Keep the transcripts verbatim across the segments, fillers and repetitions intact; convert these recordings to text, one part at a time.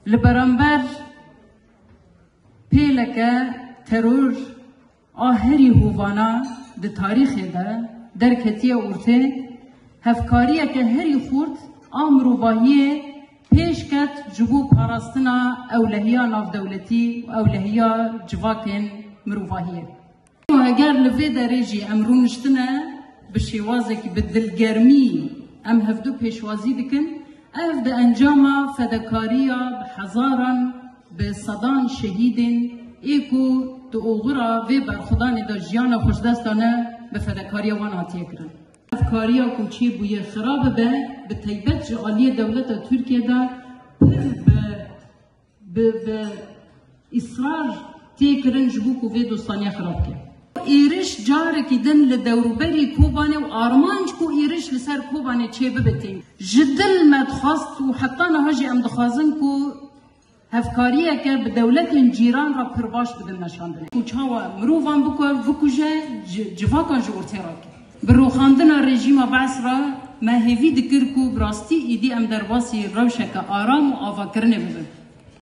Li beramber pêleke teror a herî hovana di tarîxê de derketiye ortê, hevkariyeke herî xurt a mirovahiyê pêş ket ji bo parastina ewlehiya navdewletî û ewlehiya civakên mirovahiyê. Eger li vê derê jî em rûniştine bi şêwazekî, bi dilgermî em hevdu pêşwazî dikin, ev di encama fedekariya bi hezaran, bi sedan şehîdên ê ku di oxira vê berxwedanê de jiyana xwe ji dest dane, bi fedekariya wan hatiye kirin. Ev kariya ku çêbûye xira bibe, bi taybet ji aliyê dewleta Tirkiye de pir bi, bi, bi îsrar tê kirin ji bo ku vê dostaniya xirab bike. Êriş carekî din li dewrûberî Kobanê û armanc ku êriş li ser Kobanê çêbibe tên. Ji dil me dixwest û heta niha jî em dixwazin ku hevkariyeke bi dewletên cîran re pir baş bidin meşandinê. Û çawa mirovan bikuje, ci-, civakan ji ortê rake. Bi rûxandina rejîma Bees re me hêvî dikir ku bi rastî êdî em derbasî rewşeke aram û avakirinê bibin.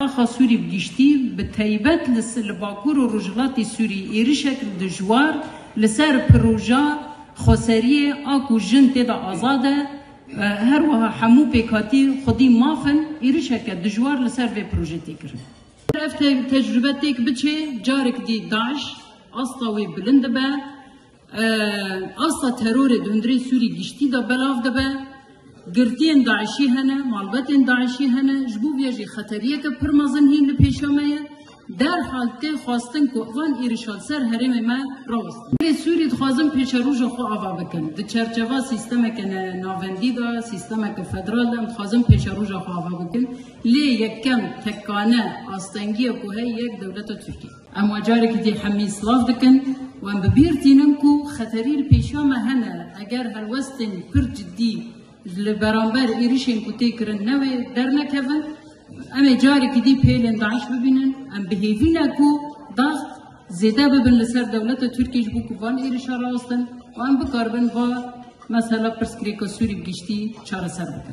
Axa Sûrî bi giştî, bi taybet li s-, li Bakur û Rojhilatê Sûrî êrişek dijwar li ser proja xweseriyê a ku jin tê de azad e, e, her wiha hemû pêkhatî xwedî maf in, êrişeke dijwar li ser vê projê tê kirin. Ev te-, tecrube têk biçe, carek dî DAIŞ asta wê bilind dibe, e, asta terorê di hundirê Sûrî giştî de belav dibe. Girtiyên DAIŞî hene, malbetên DAIŞî hene, ji bo vê jî xeteriyeke pir mezin hîn li pêşiya me ye. Derhal tê xwestin ku van êrişa li ser herêmê me rawestin. Lê Sûrî dixwazin pêşeroja xwe ava bikin. Di çerçeva sîstemeke ne-, navendî de, sîstemeke federal de em dixwazin pêşeroja xwe ava bikin. Lê yekem tekane astengiye ku heye yek dewleta Tirkiye. Em we carekî dî hemî silav dikin û em bi bîr tînin ku xeterî li pêşiya me hene. Eger helwestên pir cidî li beramber êrişên ku tê kirin newê dernekevin, em ê carekî dî pêlên DAIŞ bibînin. Em bi hêvî ne ku dax zêde bibin li ser dewleta Tirkiyê ji bo ku van êrişa rawestin û em bikaribin va mesela pirsgirêka Sûrî bi giştî çareser bikin.